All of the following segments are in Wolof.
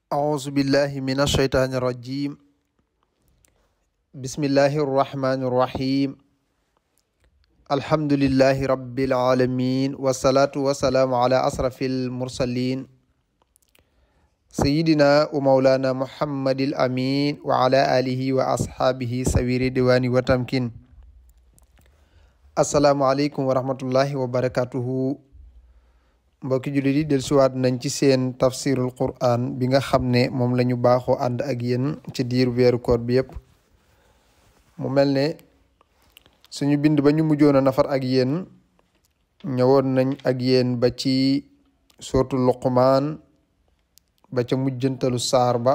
أعوذ بالله من الشيطان الرجيم بسم الله الرحمن الرحيم الحمد لله رب العالمين والصلاة والسلام على أشرف المرسلين سيدنا ومولانا محمد الأمين وعلى آله وأصحابه سوير الدوان وتمكين السلام عليكم ورحمة الله وبركاته mbokki jullit yi dellusiwaat nañ ci seen tafsirul quran bi nga xam ne moom la ñu baaxoo ànd ak yéen ci diir weeru koor bi yépp mu mel ne suñu bind ba ñu mujjoon a nafar ak yéen ñëwoon nañ ak yéen ba ci sootu luqmaan ba ca mujjantalu saar ba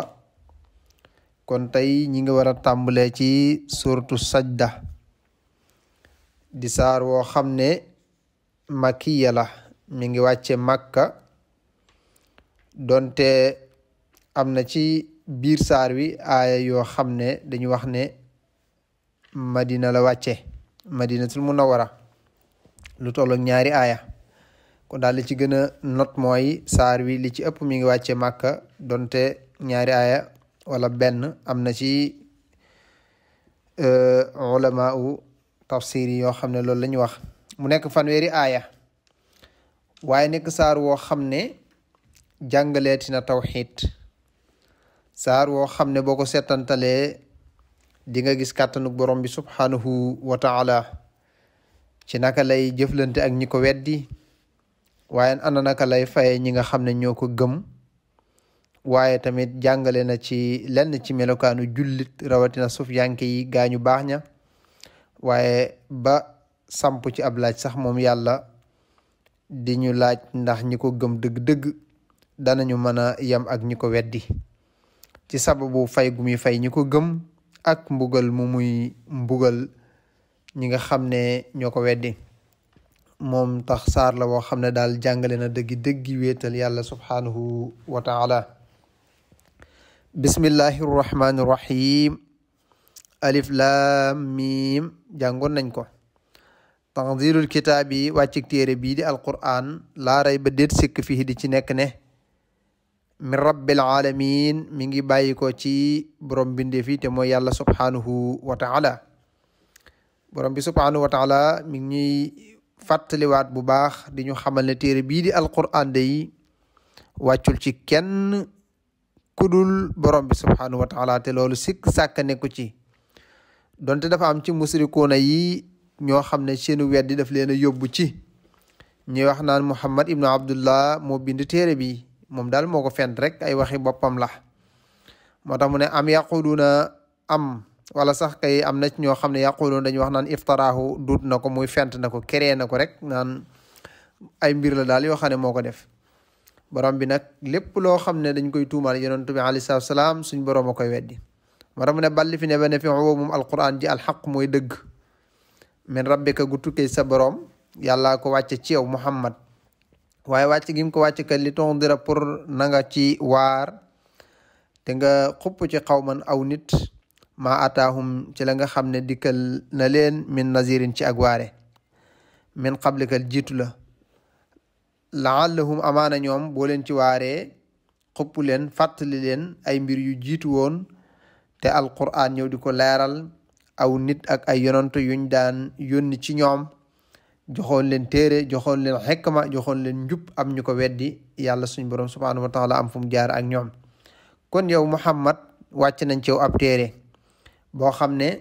kon tey ñi nga war a tàmbalee ci sootu sajda di saar woo xam ne makiya la mi ngi wàcce Makka donte am na ci biir saar wi aaya yoo xam ne dañu wax ne Madina la wàcce Madinatul Munawwara lu tollook ñaari aaya kon daal li ci gën a not mooy saar wi li ci ëpp mi ngi wàcce Makka donte ñaari aaya wala benn am na ci ulama u tafsir yi yoo xam ne loolu la ñu wax mu nekk fanweeri aaya waaye nekk saar woo xam ne jàngaleeti na tawxiid saar woo xam ne boo ko seetantalee di nga gis kàttanug borom bi subhaanahu wa taala ci naka lay jëflante ak ñi ko weddi waaye ana naka lay faye ñi nga xam ne ñoo ko gëm waaye tamit jàngale na ci lenn ci melokaanu jullit rawatina sufyanke yi gaañu baax ña waaye ba samp ci ab laaj sax moom yàlla di ñu laaj ndax ñi ko gëm dëgg-dëgg danañu mën a yem ak ñi ko weddi ci sababu fay gu muy fay ñi ko gëm ak mbugal mu muy mbugal ñi nga xam ne ñoo ko weddi moom tax saar la woo xam ne daal jàngale na dëggi wéetal yàlla subhaanahu wa taala bismillahi rrahmani rrahim alif lam mim jàngoon nañ ko tanzilul kitaab yi wàccik téere bii di alquran laa rayba déet sikk fii di ci nekk ne min rabbil alamin mi ngi bàyyi ko ci borom bindee fii te mooy yàlla subhaanahu wa taala borom bi subhaanahu wa taala mi ngi ñuy fàttaliwaat bu baax di ñu xamal ne téere bii di alquran day wàccul ci kenn kudul borom bi subhaanahu wa taala te loolu sikk sàkk nekku ci donte dafa am ci musrikuuna yi ñoo xam ne seenu weddi daf leen a yóbbu ci ñuy wax naan Muhammad ibnu Abdullah moo bind téere bi moom daal moo ko fent rek ay waxi boppam la moo tax mu ne am yaquluna am wala sax kay am na ci ñoo xam ne yaquluna dañuy wax naan iftaraahu duut na ko muy fent na ko créé na ko rek naan ay mbir la daal yoo xam ne moo ko def borom bi nag lépp loo xam ne dañ koy tuumaal yonent bi alayhi salaatu salaam suñ borom a koy weddi moo tax mu ne balli fi ne ba ne fi woo moom alquran ji alxaq mooy dëgg min rabbika gu tukkee sa borom yàlla ko wàcce ci yow Muhammad waaye wàcc gi mu ko wàcce kat li tondira pour na nga ci waar te nga xupp ci xawman aw nit ma ataahum ci la nga xam ne dikkal na leen min nazirin ci ak waare min qablikal jiitu la laallahum amaana ñoom boo leen ci waaree xupp leen fàttali leen ay mbir yu jiitu woon te alquran ñëw di ko leeral aw nit ak ay yonantu yuñ daan yónni ci ñoom joxoon leen téere joxoon leen xekma joxoon leen njub am ñu ko weddi yàlla suñ borom subhaanahu wa taala am fu mu jaar ak ñoom kon yow Muhammad wàcc nañ ci yow ab téere boo xam ne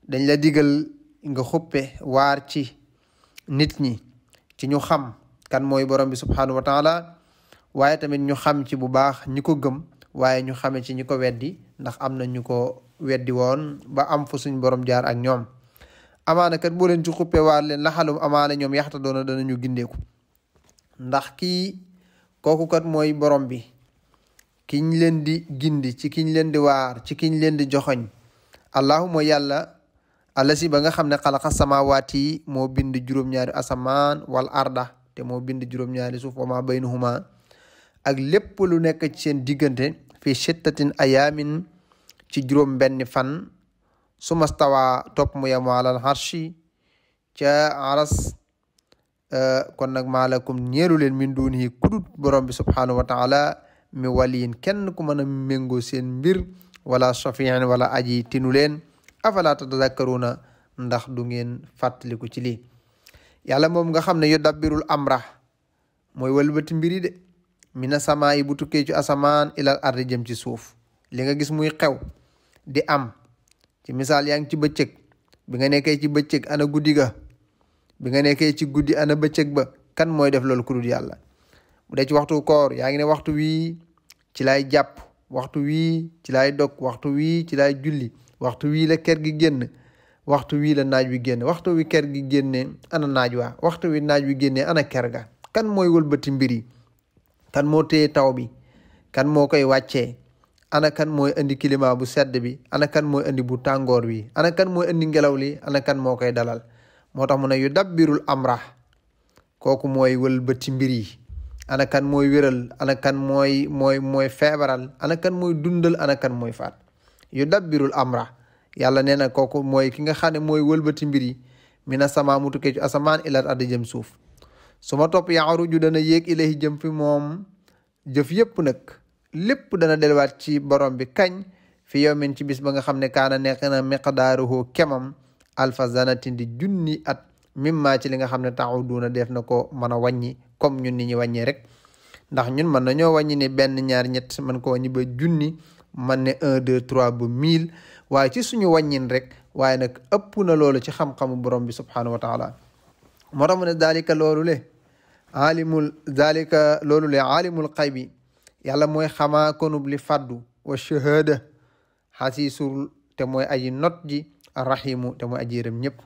dañ la digal nga xuppe waar ci nit ñi ci ñu xam kan mooy borom bi subhaanahu wa taala waaye tamit ñu xam ci bu baax ñi ko gëm waaye ñu xame ci ñi ko weddi ndax am na ñu ko weddi woon ba am fu suñ borom jaar ak ñoom amaana kat boo leen ci xuppe waar leen laxalum amaana ñoom yaxta doona danañu gindeeku ndax kii kooku kat mooy borom bi kiñ leen di gindi ci kiñ leen di waar ci kiñ leen di joxoñ allahu mooy yàlla alla si ba nga xam ne xalaqa samawaat yi moo bind juróom-ñaari asamaan wal arda te moo bind juróom-ñaari suuf wa ma baynahuma ak lépp lu nekk ci seen diggante fi sittatin ayaamin ci juróom benn fan suma stawa topp mu yem alal arshi ca aras kon nag maalakum ñeelu leen min dunihi kudut borom bi subhanahu wa taala mi waliyin kenn ku mën a méngoo seen mbir wala shafiin wala aji tinu leen afala tadakkaruna ndax du ngeen fàttaliku ci lii yàlla moom nga xam ne yudabbirul amra mooy wëlbati mbiri de mina samaa yi bu tukkee ci asamaan ilal ardi jëm ci suuf li nga gis muy xew di am ci misaal yaa ngi ci bëccëg bi nga nekkee ci bëccëg ana guddi ga bi nga nekkee ci guddi ana bëccëg ba kan mooy def loolu ku dul yàlla bu dee ci waxtu koor yaa ngi ne waxtu wii ci lay jàpp waxtu wii ci lay dog waxtu wii ci lay julli waxtu wii la ker gi génn waxtu wii la naaj wi génn waxtu wi ker gi génne ana naaj waa waxtu wi naaj wi génne ana ker ga kan mooy wëlbati mbir yi kan moo téye taw bi kan moo koy wàccee ana kan mooy indi climat bu sedd bi ana kan mooy indi bu tàngoor wi ana kan mooy indi ngelaw li ana kan moo koy dalal moo tax mu ne yu dabbirul amra kooku mooy wëlbati mbir yi ana kan mooy wéral ana kan mooy feebaral ana kan mooy dundal ana kan mooy faat yu dabbirul amra yàlla nee na kooku mooy ki nga xam ne mooy wëlbati mbir yi mina sama mu tukkee ci asamaan ilal ardi jëm suuf su ma topp yaaruju dana yéeg ilahi jëm fi moom jëf yépp nag lépp dana delluwaat ci borom bi kañ fi yawmin ci bis ba nga xam ne kaana nekk na miqdaaruhu kemam alfa zanatin di junni at mimma ci li nga xam ne ta'uduna def na ko mën a wàññi comme ñun ni ñu wàññee rek ndax ñun mën nañoo wàññi ne benn ñaar ñett mën ko wàññi ba junni man ne 1 2 3 ba 1000 waaye ci suñu wàññin rek waaye nag ëpp na loolu ci xam-xamu borom bi subhanahu wa taala moo tax mu ne dalika loolu le aalimul xaybi yàlla mooy xamaa konub li faddu wa shahada xasiisul te mooy aji not ji rahimu te mooy aji yërëm ñëpp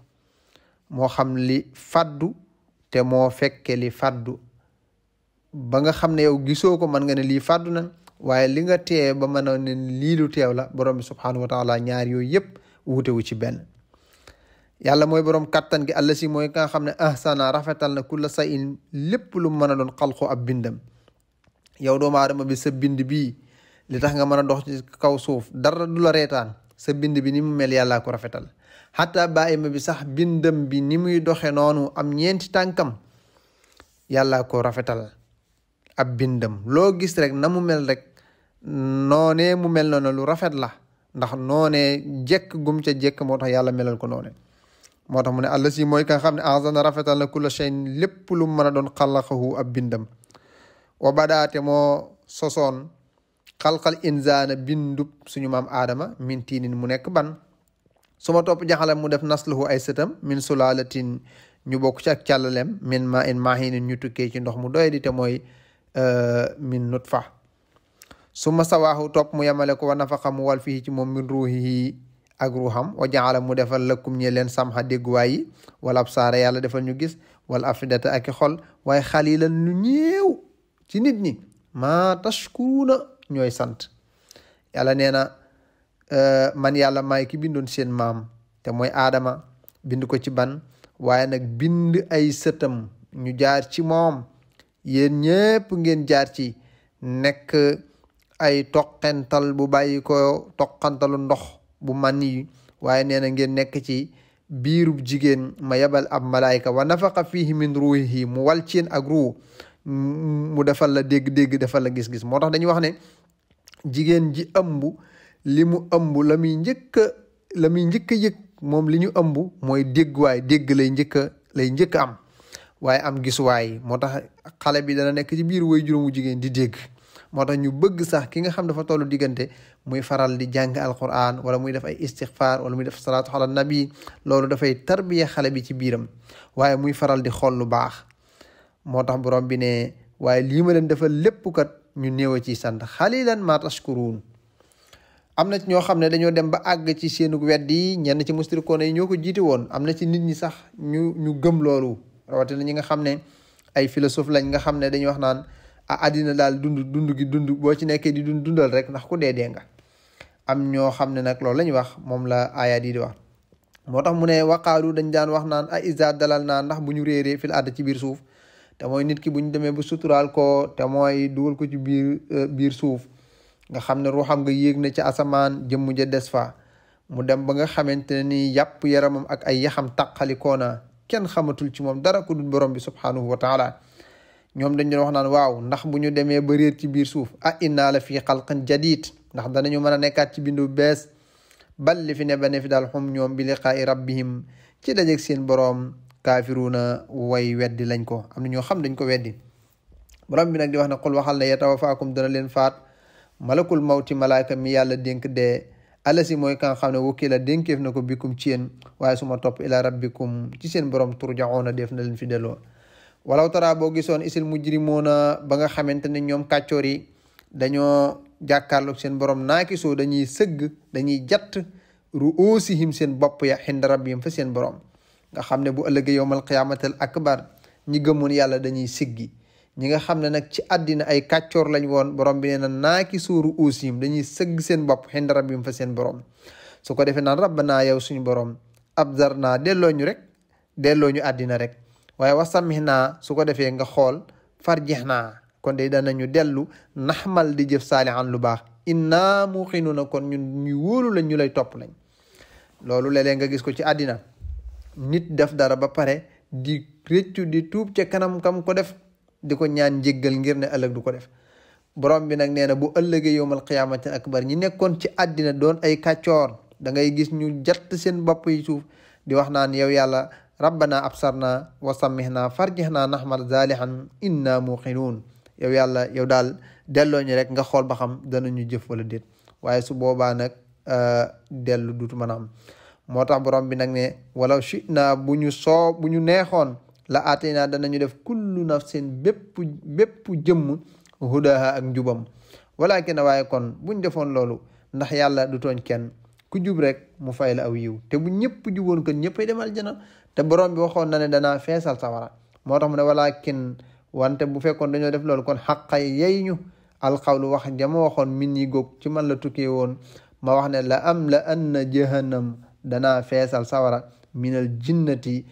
moo xam li faddu te moo fekke li faddu ba nga xam ne yow gisoo ko mën nga ne lii faddu na waaye li nga teew ba mën a ne lii lu teew la borom bi subhanahu wa taala ñaar yooyu yëpp wuutewu ci benn yàlla mooy borom kattan gi àlla si mooy ka nga xam ne ahsana rafetal na kulla sa in lépp lu mën a doon xalqu ab bindam yow doomu aadama bi sa bind bii li tax nga mën a dox ci kaw suuf dara du la reetaan sa bind bi ni mu mel yàllaa ko rafetal xataa bàyyima bi sax bindam bi ni muy doxe noonu am ñeenti tànkam yàllaa ko rafetal ab bindam loo gis rek na mu mel rek noonee mu mel noonu lu rafet la ndax noonee jekk gum ca jekk moo tax yàlla melal ko noone moo tax mu ne àlla si mooy ka nga xam ne ahsana rafetal na kulla shay'in lépp lu mën a doon xalaqahu ab bindam wa badaate moo sosoon xalqal insaana bindub suñu maam aadama min tiinin mu nekk ban su ma topp jaxala mu def naslahu ay sëtam min sulaalatin ñu bokk ci ak càllalem min ma in mahinin ñu tukkee ci ndox mu doy di te mooy min nutfa su ma sawaahu topp mu yemale ko wa nafaqa mu wal fii ci moom min ruuhihi ak ruuxam wa jaxala mu defal lakum ñe leen samxa dégguwaay yi wala absaara yàlla defal ñu gis wala afidata ak i xol waaye xalilan lu ñéew ci nit ñi maa tashkuruuna ñooy sant yàlla nee na man yàlla maay ki bindoon seen maam te mooy aadama bind ko ci ban waaye nag bind ay sëtam ñu jaar ci moom yéen ñépp ngeen jaar ci nekk ay toqental bu bàyyi ko toqantalu ndox bu man yi waaye nee na ngeen nekk ci biirub jigéen ma yebal ab malaayka wa nafaqa fihi min ruuhihi mu wal ceen ak ruu mu defal la dégg-dégg defal la gis-gis moo tax dañuy wax ne jigéen ji ëmb li mu ëmb la muy njëkk a yëg moom li ñu ëmb mooy dégguwaay dégg lay njëkk am waaye am gisuwaay moo tax xale bi dana nekk ci biir way juróomu jigéen di dégg moo tax ñu bëgg sax ki nga xam dafa tollu diggante muy faral di jàng alquran wala muy def ay istixfaar wala muy def salaatu ala nabi loolu dafay tarbiya xale bi ci biiram waaye muy faral di xool lu baax moo tax borom bi ne waaye lii ma leen defal lépp kat ñu néew a ci sant xalilan ma tashkuruun am na ci ñoo xam ne dañoo dem ba àgg ci seenu weddi ñenn ci musrikoon yi ñoo ko jiite woon am na ci nit ñi sax ñu gëm loolu rawatina ñi nga xam ne ay philosophe lañ nga xam ne dañuy wax naan àddina daal dund gi boo ci nekkee di dundal rek ndax ku dee nga am ñoo xam ne nag loolu la ñuy wax moom la aayaat yi di wax moo tax mu ne waqaalu dañ daan wax naan a isa dalal naa ndax bu ñu réeree fil àdd ci biir suuf te mooy nit ki bu ñu demee ba suturaal ko te mooy dugal ko ci biir suuf nga xam ne ruuxam nga yéeg na ci asamaan jëmm ja des fa mu dem ba nga xamante ne ni yàpp yaramam ak ay yaxam taqalikoona kenn xamatul ci moom dara ku dul borom bi subhanahu wa taala ñoom dañ doon wax naan waaw ndax bu ñu demee ba réer ci biir suuf inna la fii xalqin jadid ndax danañu mën a nekkaat ci bindu bees bal li fi ne ba ne fi daal xum ñoom bi liqaa'i rabbihim ci dajeeg seen boroom kaafiruuna way weddi lañ ko am na ñoo xam dañ ko weddi borom bi nag di wax ne qul waxal ne yatawafaakum dana leen faat malakul mawti malaaka mi yàlla dénk dee alasi mooy ka nga xam ne wukila dénkeef na ko bikum ci yéen waaye su ma topp ila rabbikum ci seen borom turjaoona def na leen fi delloo walaw tara boo gisoon isil mujrimoona ba nga xamante ne ñoom kàccoor yi dañoo jàkkaarloog seen borom naakisoo dañuy sëgg dañuy jatt ruusihim seen bopp ya xinda rabbihim fa seen borom nga xam ne bu ëllëgee yowmal qiyaamatal akbar ñi gëmoon yàlla dañuy siggi ñi nga xam ne nag ci àddina ay kàccoor lañ woon borom bi nee na naakisoo ruusihim dañuy sëgg seen bopp xinda rabbihim fa seen borom su ko defee naan rabbanaa yow suñu borom abzarnaa delloo ñu rek delloo ñu àddina rek waaye wasamihna su ko defee nga xool farjihna kon day danañu dellu naxmal di jëf saalihan lu baax inna muqinuna kon ñun ñu wóolu lañ ñu lay topp lañ loolu léeg-léeg nga gis ko ci àddina nit def dara ba pare di réccu di tuub ca kanam kam ko def di ko ñaan njéggal ngir ne ëllëg du ko def borom bi nag nee na bu ëllëgee yowmal qiyaamati akbar ñi nekkoon ci àddina doon ay kàccoor da ngay gis ñu jatt seen bopp yi suuf di wax naan yow yàlla rabbana absarna wa sammihna farjihna naxmal zaalihan inna muqinuun yow yàlla yow daal delloo ñu rek nga xool ba xam danañu jëf wala déet waaye su boobaa nag dellu dutu mën a am moo tax borom bi nag ne walaw shi'na bu ñu neexoon la aatayna danañu def kullu nafsin bépp jëmm hudaha ak njubam walakin waaye kon buñ defoon loolu ndax yàlla du tooñ kenn ku jub rek mu fay la aw yiw te bu ñëpp juboon kon ñëppay demal jana te borom bi waxoon na ne danaa feesal sawara moo tax mu ne walakin wante bu fekkoon dañoo def loolu kon xaqa yey ñu alxawlu wax jama waxoon min yi góog ci man la tukkee woon ma wax ne la am la anna jahannam danaa feesal sawara minal jinnati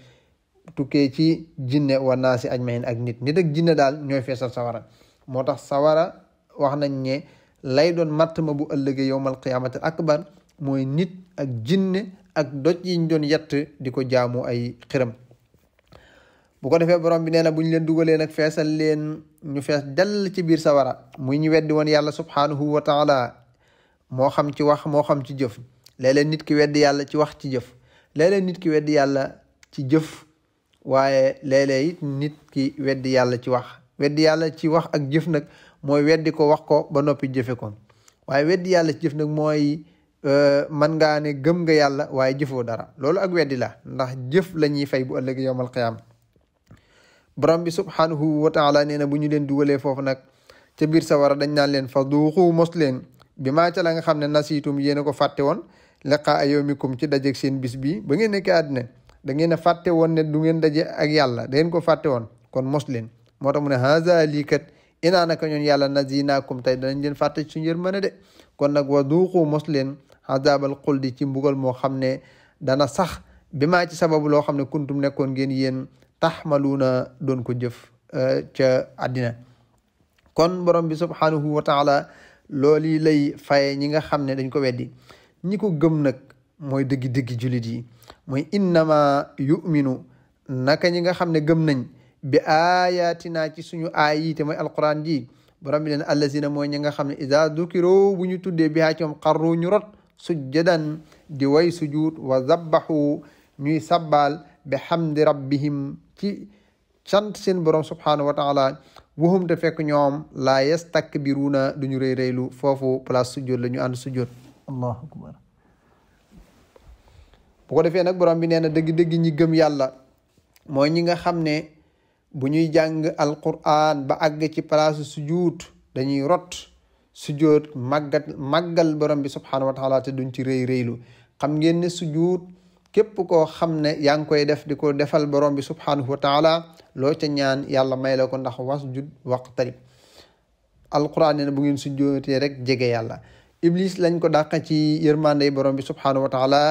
tukkee ci jinne wa naasi ajmain ak nit ak jinne daal ñooy feesal sawara moo tax sawara wax nañ ne lay doon matt ma bu ëllëgee yowmal qiyaamatil akbar mooy nit ak jinne ak doj yiñ doon yett di ko jaamu ay xiram bu ko defee borom bi nee na bu ñu leen dugalee nag feesal leen ñu fees dell ci biir sawara muy ñu weddi woon yàlla subhaanahu wa taala moo xam ci wax moo xam ci jëf léeg-léeg nit ki weddi yàlla ci wax ci jëf léeg-léeg nit ki weddi yàlla ci jëf waaye léeg-léeg it nit ki weddi yàlla ci wax weddi yàlla ci wax ak jëf nag mooy weddi ko wax ko ba noppi jëfe ko waaye weddi yàlla ci jëf nag mooy man ngaa ne gëm nga yàlla waaye jëfoo dara loolu ak weddi la ndax jëf la ñuy fay bu ëllëg yawmal qiyaama borom bi subhaanahu wa taala nee na bu ñu leen dugalee foofu nag ca biir sawara dañ naan leen fa duuxu mos leen bi maa ca la nga xam ne nasiitum yéen a ko fàtte woon liqaa yawmikum ci dajeeg seen bis bi ba ngeen nekkee àddina da ngeen a fàtte woon ne du ngeen daje ak yàlla da ngeen ko fàtte woon kon mos leen moo tax mu ne haza lii kat inaa naka ñoon yàlla nazinaakum tey danañ leen fàtte ci suñu yërmande de kon nag wa duuxu mos leen azabal xuldi ci mbugal moo xam ne dana sax bi maa ci sababu loo xam ne kuntum nekkoon ngeen yéen taxmaluuna doon ko jëf ca àddina kon borom bi subhaanahu wa taala loolu lay faye ñi nga xam ne dañ ko weddi ñi ko gëm nag mooy dëggi-dëggi julit yi mooy innama yuminu naka ñi nga xam ne gëm nañ bi ayatina ci suñu aay yi te mooy alquran ji borom bi leen allazina mooy ñi nga xam ne ida dukiro bu ñu tuddee bihaa ci moom xarru ñu rot sujjadan di way sujud wa zabbahu ñuy sabbal bi hamdi rabbihim ci sant seen borom subhanahu wa taala wuhum te fekk ñoom laa yastakbiruuna duñu rëy rëylu foofu place sujjoot la ñu ànd sujjoot allahu akbar bu ko defee nag borom bi nee na dëgg-dëgg ñi gëm yàlla mooy ñi nga xam ne bu ñuy jàng alquran ba àgg ci place sujjoot dañuy rot sujjoot màggal borom bi subhanahu wa taala te duñ ci rëy rëylu xam ngeen ne sujjoot képp koo xam ne yaa ngi koy def di ko defal borom bi subhanahu wa taala loo ca ñaan yàlla may la ko ndax wasjud waqtarib alquran nee na bu ngeen sujjootee rek jege yàlla iblis lañ ko dàq ci yërmandey borom bi subhanahu wa taala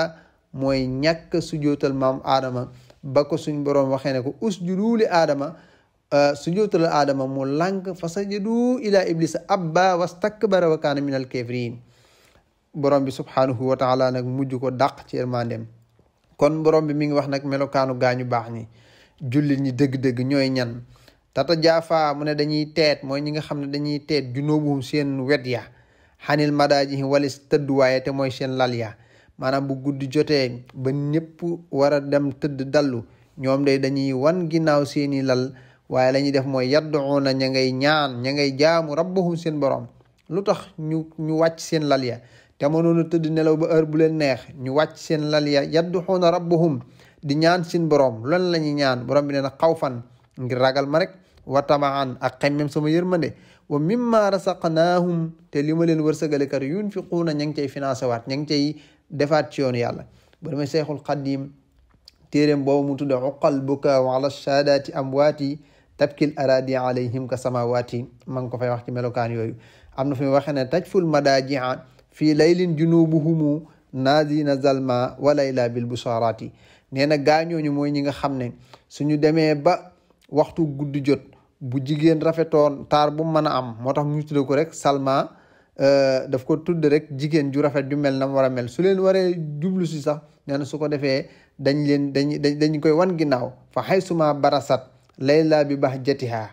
mooy ñàkk sujjootal maam aadama ba ko suñ borom waxee ne ko usjudu li aadama sujjootal aadama mu lànk fa sajadu ila iblis abba wastakbara wa kaana min al kafirin borom bi subhanahu wa taala nag mujj ko dàq ci yërmandem kon borom bi mi ngi wax nag melokaanu gaañu baax ñi jullit ñi dëgg-dëgg ñooy ñan tata jaafa mu ne dañuy teet mooy ñi nga xam ne dañuy teet junubuhum seen wet ya xanil madaaji walis tëdduwaaye te mooy seen lal ya maanaam bu guddi jotee ba ñëpp war a dem tëdd dallu ñoom day dañuy wan ginnaaw seeni lal waaye la ñuy def mooy yadduuna ña ngay ñaan ña ngay jaamu rabbahum seen borom lu tax ñu wàcc seen lal ya te mënoon a tëdd nelaw ba heure bu leen neex ñu wàcc seen lal ya yadduuna rabbahum di ñaan seen borom loolu la ñuy ñaan borom bi nee na xawfan ngir ragal ma rek wa tamaan ak xemmem sama yërmande wa mimma rasaqnaahum te li ma leen wërsëgale kat yunfiquuna ña ngi cay financé waat ña ngi cay defaat ci yoonu yàlla ba damay Seexul Xadiim téeréem boobu mu tudde uqal bukaaw ala saadaati amwaati tabkil aradi alayhim ka samawaati ma ngi ko fay wax ci melokaan yooyu am na fi mu waxee ne tajful madaaji'a fii laylin junubuhumu naazina zalma wa layla bil busharati nee na gaañooñu mooy ñi nga xam ne suñu demee ba waxtu guddi jot bu jigéen rafetoon taar bu mën a am moo tax mu tudde ko rek salma daf ko tudd rek jigéen ju rafet ju mel na war a mel su leen waree jublu si sax nee na su ko defee dañ koy wan ginnaaw fa xaysuma barasat layla bi bahjatiha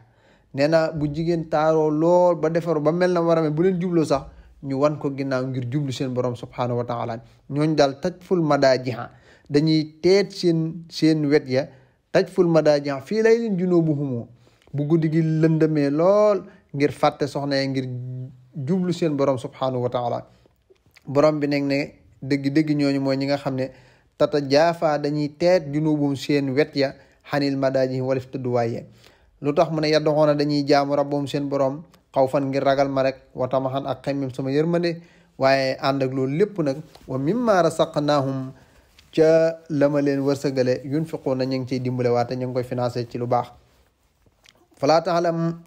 nee na bu jigéen taaroo lool ba defaru ba mel na war a mel bu leen jubloo sax ñu wan ko ginnaaw ngir jublu seen borom subhanahu wa taala ñooñ daal tajful madaajiha dañuy teet seen wet ya tajful madaajiha fii laylin junubuhumu bu guddi gi lëndëmee lool ngir fàtte soxna yi ngir jublu seen borom subhanahu wa taala borom bi nag ne dëgg-dëgg ñooñu mooy ñi nga xam ne tata jaafa dañuy teet junubum seen wet ya xanil madaaji walif tëdduwaaye lu tax mu ne yaddoxoona dañuy jaamu rabbum seen borom xawfan ngir ragal ma rek wa tamaxan ak xemmim sama yërmande waaye ànd ak loolu lépp nag wa mimma rasaqnaahum ca la ma leen wërsëgale yunfiquuna ñu ngi ciy dimbale waate ñu ngi koy financé ci lu baax falaa taalam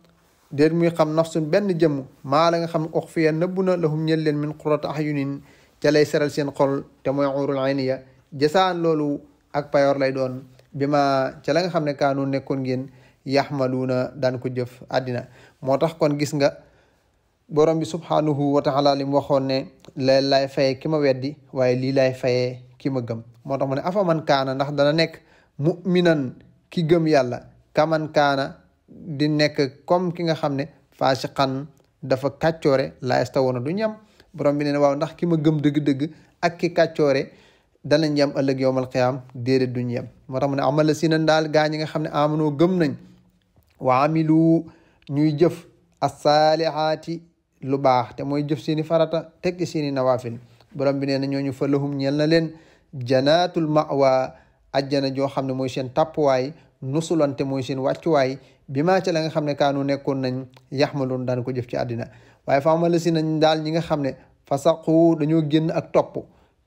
déet muy xam nafsun benn jëmm maa la nga xam uxfiya nëbbu na lahum ñel leen min qurrati ahyunin ca lay seral seen xol te mooy uurul ayni ya jasaan loolu ak payoor lay doon bi ma ca la nga xam ne kaanu nekkoon ngeen yaxmaluuna daan ko jëf àddina moo tax kon gis nga borom bi subhanahu wa taala li mu waxoon ne lee lay fayee ki ma weddi waaye lii lay fayee ki ma gëm moo tax mu ne afa man kaana ndax dana nekk mu'minan ki gëm yàlla kaman kaana di nekk comme ki nga xam ne faasiqan dafa kàccoore la yastawoona du ñam borom bi nee na waaw ndax ki ma gëm dëgg-dëgg ak ki kàccoore danañ yem ëllëg yowmal qiyaam déedéet duñ yem moo tax mu ne amal la si nan daal gaa ñi nga xam ne amanoo gëm nañ wa amilu ñuy jëf as-saalihaati lu baax te mooy jëf seeni farata teg ci seeni nawaafil borom bi nee na ñooñu fa lahum ñeel na leen janaatul ma'wa ajjana joo xam ne mooy seen tàppuwaay nusulante mooy seen wàccuwaay bi maa ca la nga xam ne kaanu nekkoon nañ yaxmaloon daan ko jëf ci àddina waaye fa amal la si nañ daal ñi nga xam ne fasaqu dañoo génn ak topp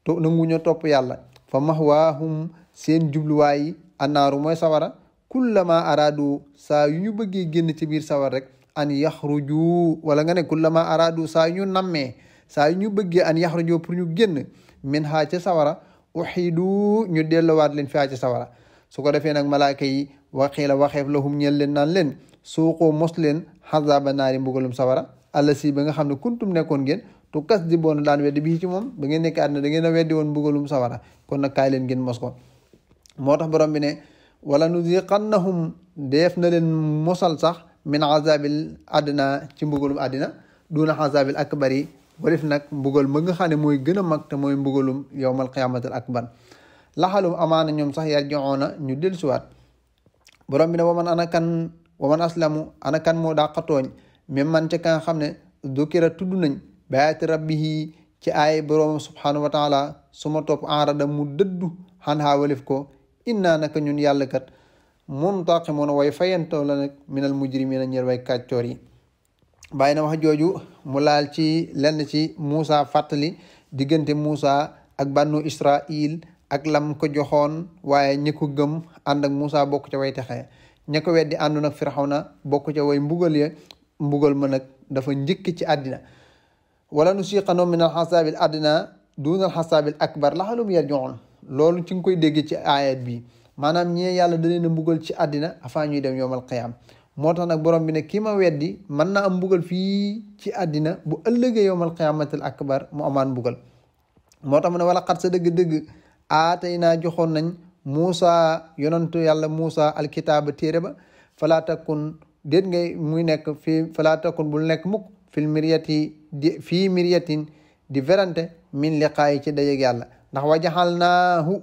nanguñoo topp yàlla fa mahwaahum seen jubluwaay annaaru mooy sawara kullama araadu saa yu ñu bëggee génn ci biir sawar rek an yaxruju wala nga ne kullama araadu saa yu ñu nammee saa yu ñu bëggee an yaxruju pour ñu génn min haa ca sawara uxidu ñu dellowaat leen fi haa ca sawara su ko defee nag malaaka yi waxiila waxeef lahum ñeel leen naan leen suuqu mos leen xazaaba naari mbugalum sawara alla si ba nga xam ne kuntum nekkoon ngeen tu kas di boon daan weddi bii ci moom ba ngeen nekk àddina da ngeen a weddi woon mbugalum sawara kon nag kaay leen ngeen mos ko moo tax borom bi ne wala nuziqannahum def na leen mosal sax min azabil adna ci mbugalum àddina duna azabil akbari walif nag mbugal ma nga xam ne mooy gën a mag te mooy mbugalum yowmal qiyaamatil akbar laxalum amaana ñoom sax yarji'uuna ñu dellusiwaat borom bi ne waman aslamu ana kan moo dàqatooñ même man ca ka nga xam ne dukira tudd nañ bayaati rabbihi ci ay borom subhanahu wa taala suma topp enrada mu dëddu xan haa walif ko inna naka ñun yàlla kat muntaqimuuna way fayantoo la nag minal mujrimina ñeel way kàccoor yi bàyyi na wax jooju mu laal ci lenn ci Muusa fàttali diggante Muusa ak bannu Israil ak lam ko joxoon waaye ñi ko gëm ànd ak Muusa bokk ca way texee ña ko weddi àndu nag Firawna bokk ca way mbugal ya mbugal ma nag dafa njëkk ci àddina wala nusiqanoo min al xasaabil adna duna al xasaabil akbar laxalum yarji'un loolu ci nga koy dégg ci ayat bi maanaam ñee yàlla da leen a mbugal ci àddina avant ñuy dem yowmal qiyaam moo tax nag borom bi ne ki ma weddi mën na am mbugal fii ci àddina bu ëllëgee yowmal qiyaamatil akbar mu amaan mbugal moo tax mu ne wala xat sa dëgg-dëgg aatay naa joxoon nañ Muusa yonantu yàlla Muusa alkitaaba téere ba falaa takun déet ngay muy nekk fii falaa takun bul nekk mukk fii miryatin di verante min liqaayi ci dajeg yàlla ndax wajaxalnaahu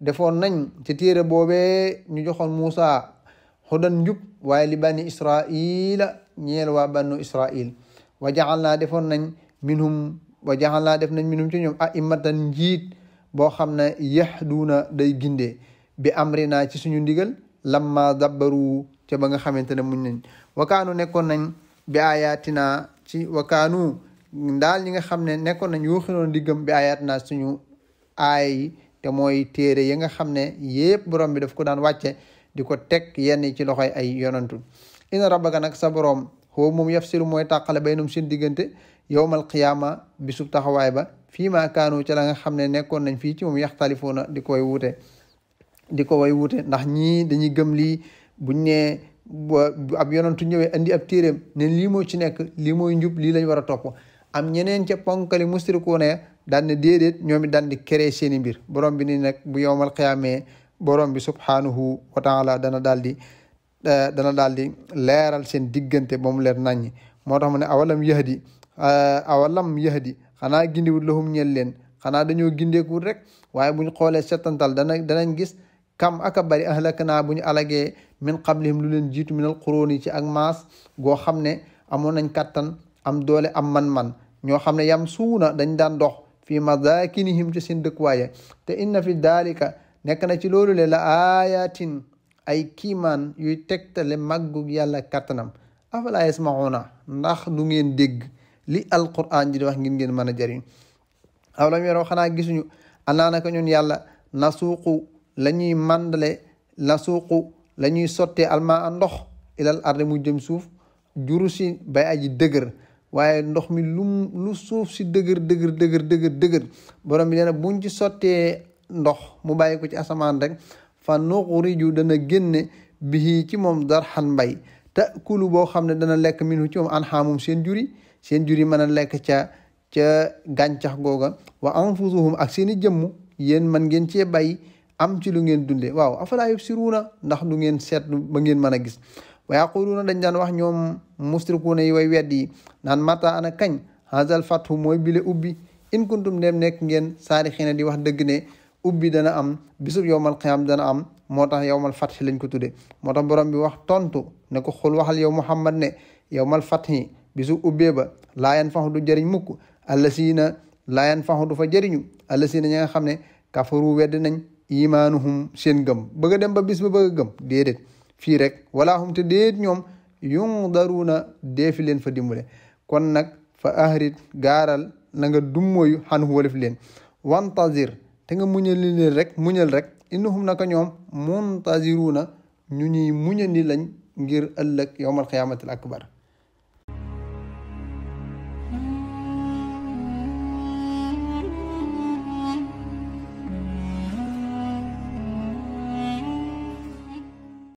defoon nañ ci téere boobee ñu joxoon Muusa hudan njub waaye li bani israila ñeel waa banu israil wajaxalnaa def nañ minhum ci ñoom a'immatan njiit boo xam ne yahduuna day gindee bi amrina ci suñu ndigal lamma dabbaru ca ba nga xamante ne muñ nañ wakaanu nekkoon nañ bi ayatina ci wakaanu daal ñi nga xam ne nekkoon nañ yuuxinoon diggam bi ayatina suñu aaya yi te mooy téere yi nga xam ne yépp borom bi daf ko daan wàcce di ko teg yenn ci loxoy ay yonantu inna rabbaka nag sa borom xoo moom yafsilu mooy tàqale baynum seen diggante yawmal qiyaama bisub taxawaay ba fii ma kaanu ca la nga xam ne nekkoon nañ fii ci moom yaxtalifuuna di ko way wuute ndax ñii dañuy gëm lii buñ ne ab yonantu ñëwee andi ab téeréem ne lii moo ci nekk lii mooy njub lii lañ war a topp am ñeneen ca ponkali musrikuuna daan ne déedéet ñoom it daan di créer seeni mbir borom bi ni nag bu yawmal qiyaamee borom bi subhanahu wa taala dana daal di leeral seen diggante ba mu leer naññi moo tax mu ne awalam yahdi xanaa gindiwut lahum ñeel leen xanaa dañoo gindeekuwut rek waaye buñ xoolee settantal danañ gis kam aka bari ahlaknaa bu ñu alagee min qablihim lu leen jiitu minal quruuni ci ak maas goo xam ne amoon nañ kattan am doole am man-man ñoo xam ne yam suuna dañ daan dox fii madakinihim ci seen dëkkuwaaye te inna fi daalika nekk na ci loolu le la ayatin ay kiimaan yuy tegtale màggu yàlla kattanam afala yasmauna ndax du ngeen dégg li alquran ji di wax ngeen mën a jëriñ aw lam yoroo xanaa gisuñu annaa naka ñun yàlla nasuuqu la ñuy sottee alma a ndox ilal ardi mu jëm suuf juru si bay aji dëgër waaye ndox mi lu suuf si dëgër borom bi nee na buñ ci sottee ndox mu bàyyi ko ci asamaan rek fa nuxriju dana génne bihi ci moom darxan mbay takulu boo xam ne dana lekk minhu ci moom anxaamum seen juri mën a lekk ca gàncax googa wa anfusuhum ak seen i jëmm yéen man ngeen cee bay am ci lu ngeen dunde waaw afalaa yubsiruuna ndax du ngeen seetlu ba ngeen mën a gis wa yaquluuna dañ daan wax ñoom musrikuuna yi way wedd yi naan mata ana kañ hazal fathu mooy bile ubbi in kuntum dem nekk ngeen saarixiina di wax dëgg ne ubbi dana am bisub yowmal qiyaam dana am moo tax yowmal fathi lañ ko tudde moo tax borom bi wax tontu ne ko xul waxal yow Muhammad ne yowmal fathi bisu ubbee ba laa yanfahu du jëriñ mukk allasiina laa yanfahu du fa jëriñu allasiina ñi nga xam ne kafaru wedd nañ imaanuhum seen gëm bëgg a dem ba bis ba bëgg a gëm déedéet fii rek wala hum te déet ñoom yundaruuna deefi leen fa dimbale kon nag fa ahrit gaaral na nga dummóoyu xan walif leen wantazir te nga muñal rek innahum naka ñoom muntaziruuna ñu ñuy muñandi lañ ngir ëllëg yawmal qiyaamatil akbar